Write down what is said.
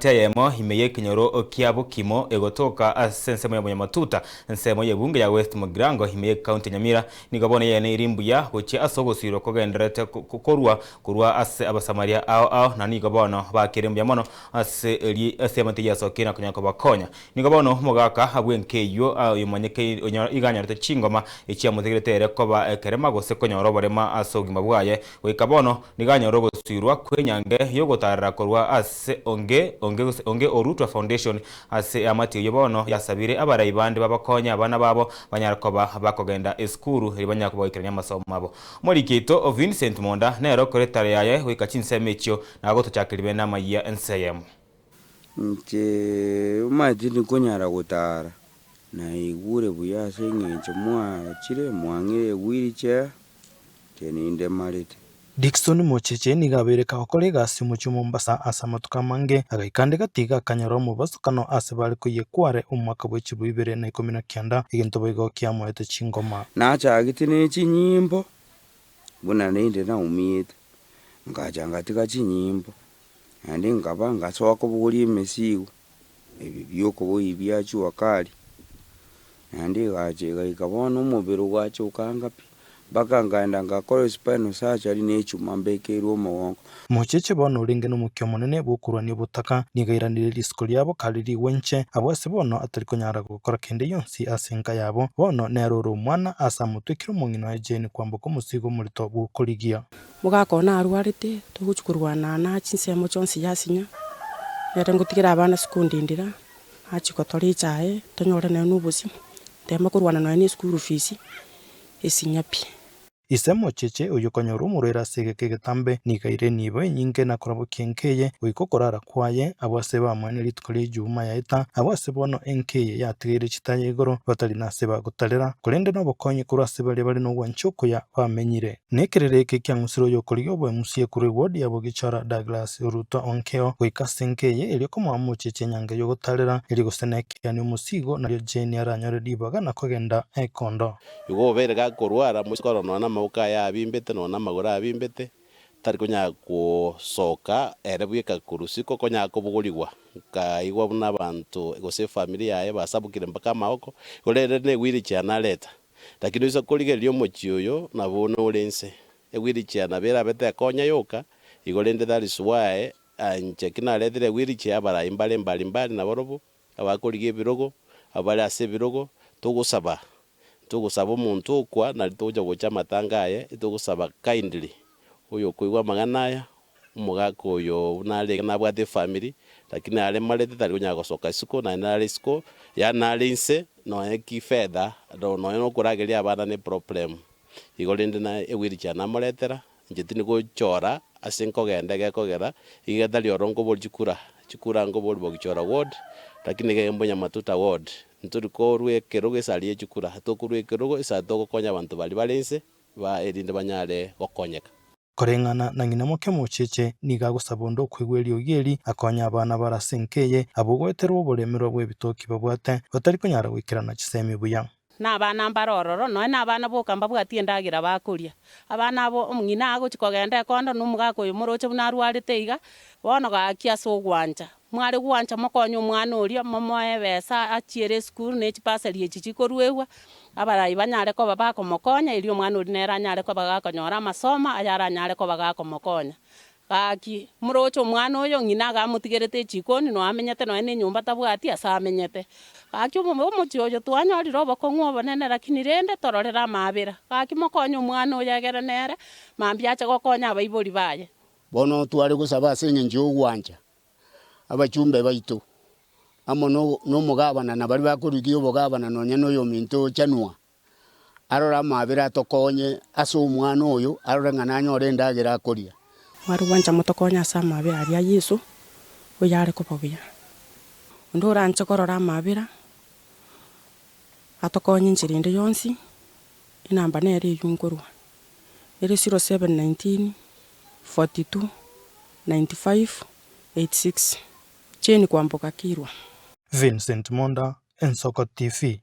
Eyemo ime y'ekenyoro kia Bokimo egotoka ase ensemo ya Bonyamatuta, ensemo y'ebunge ya West Mugirango ime y'ecounty ya Nyamira, nigo bono yeneiri mbuya gochia ase ogosirwa kogendererete korwa korwa ase Abasamaria ao ao na nigo bono baakire mbuya mono ase eri ase eamate yasokirie na konya kobakonya. Nigo bono omogaka bw'enka eyio oyomanyekaine iga anyorete chingoma echiamotegerete ere koba ekerema gose konyora oborema ase obogima bwaye Goika bono nigo anyore ogosuirwa kw'enyange y'ogotaarera korwa ase onge onge gose onge o Rutwa Foundation ase eamate eyio bono yasabire abarai bande babakonye abana babo banyare koba bakogenda esukuru erio banyare koba goikerania amasomo abo. Omoriki oito Vincent Monda nere okore etaro yaye goika chinsemo echio na agotochakeria bene amayia ense eyemo. Inche omanyete ndikonyara gotara, naigure buya ase eng'encho mwachire mwang'ire ewheelchair. Inche nindemarete. Dickson Mocheche nigo abeire kagokora egasi omochie o Mombasa ase amatuko amange, agaika ande gati iga akanyora omobasokano ase bare koiyekwa are omwaka bwe chilifu ibere na ikomi na kianda, egento boigo kiamoete chingoma. Nachagete ne chinyimbo, buna rende naumiete, ngacha ngatiga chinyimbo, naende nkaba ngasoa kobogoria emesigo, ebi biokoboyia bia jua kali, naende egacha egaika bono omobere ogacha okanga pi, mpaka nkaenda ngakora spinal surgery na echuma mbekerwe omogongo. Mocheche bono orenge nomokia omonene bw'okorwania obotaka, nigo airanire risiko riabo kare rigwe inche, abwo ase bono atari konyara gokora kende gionsi ase enka yabo. Bono nere ore omwana ase amotwekire omong'ina oye Jane kwamboka omosigo omorito bw'okorigia. Mogaka one narwarete, togochia korwana na chinsemo chionsi yasinya, nere ngotigera abana sukuru ndindira, nachia gotora echae, tonyore nonya na obosie, nteme korwana nonya na eschool fees, esinya pi. Ise mocheche oyio okonyora omorwaire ase egeka egetambe, nigo aire enibo enyinge na korabokia enka eye goika okorara kwaye, abwo ase bamwene rituko ria Ijuma yaeta, abwo ase bono enka eye yatigaire chitaya igoro, batari nase bagotarera, korende nobokonyi korwa ase baria bare nogwancha okuya bamenyire. Nekerero eke kiang'usire oyokorigia oboemusie korwa ewodi ya Bogichora Douglas Ruto Onkeo goika ase enka eye erio komoa mocheche enyange yogotarera erio gose nekeania omosigo nario Jane aranyore ribaga na kogenda ekondo. Igo obeire gakorwara moiseke oro nonya namaboko aye abimbete, nonya namagoro abimbete, tari konyara gosoka ere bweka korwa isiko konyara kobogorigwa. Nkaigwa buna abanto gose efamiri yaye basabokire mpaka amaboko, igo rende ne wheelchair nareta. Lakini oise korigereria omochie oyo nabo nore inse, ewheelchair nabo erabe tekonya yoka, igo rende that is why inche ki naretire ewheelchair abarai mbare mbari mbari nabarobwo, abakorigia ebirogo, abare ase ebirogo, togosaba, togosaba omonto okwa nari togocha gocha amatanga aye, etogosaba kindly, oyokoigwa amang'ana aya, omogaka oyo buna are iga nabwate efamiri, lakini aremarete tari konyara gosoka isiko, naende nare isiko, yaani nare inse, nonye kifedha, nonye na okorageria abana ne eproblem. Igo rende na ewheelchair namoretera, Inche tindi gochora ase nkogenda egekogera, iga getari oro nkoboria chikura, chikura nkoboria bogichora ward, lakini iga mbonye amatuta ward, ntori korwa ekerogo esari ye chikura, tokorwa ekerogo esa togokonya abanto baria bare inse, ba erinde banyare gokonyeka. Koreng'ana na ng'ina moke mocheche, nigo agosaba onde okoigwa eriogi eri akonye abana bare ase enka eye, abwo goeterwa oboremerwa bw'ebitoki babwate, batari konyara goikerana chisemi buya. Na abana mbare ororo, nonya nabana boka mbabwati endagera bakoria. Abana abo omong'ina agochia kogenda ekondo na omogaka oyo moroche buna arwarete iga, bono gaki ase ogwancha. Mware gwancha mokonye omwana oria, momoe ebesa achiere esukuru ne chibasari echi chikoruegwa, abarai banyare koba bakomokonya erio omwana oria nere anyare koba gakonyora amasomo aya aranyare koba gakomokonya. Gaki, moroche omwana oyo, ng'ina iga amotigerete echikoni, nonya amenyete nonya na enyomba tabwati ase amenyete. Gaki obobe omochie oyo twanyorire obokong'u obonene lakini rende tororere amaabera. Gaki mokonye omwana oyo egere nere, mambia ache gokonya abaibori baye. Bono tware gosaba ase engencho y'ogwancha abachumbe baito, amo nomogabana na baria bakorigia obogabana nonya noyominto ochanwa. Arore amaabera atokonye ase omwana oyo, arore ng'a nanyore endagera akoria. Mware gwancha motokonye ase amaabera aria a Yeso, oyare koba buya. Onde oranche korora amaabera, atokonye enchera ende yonsi, enamba nere eywo nkorwa, ere 0719 42 95 86, Jane Kwamboka Kirwa. Vincent Monda, Ensoko TV.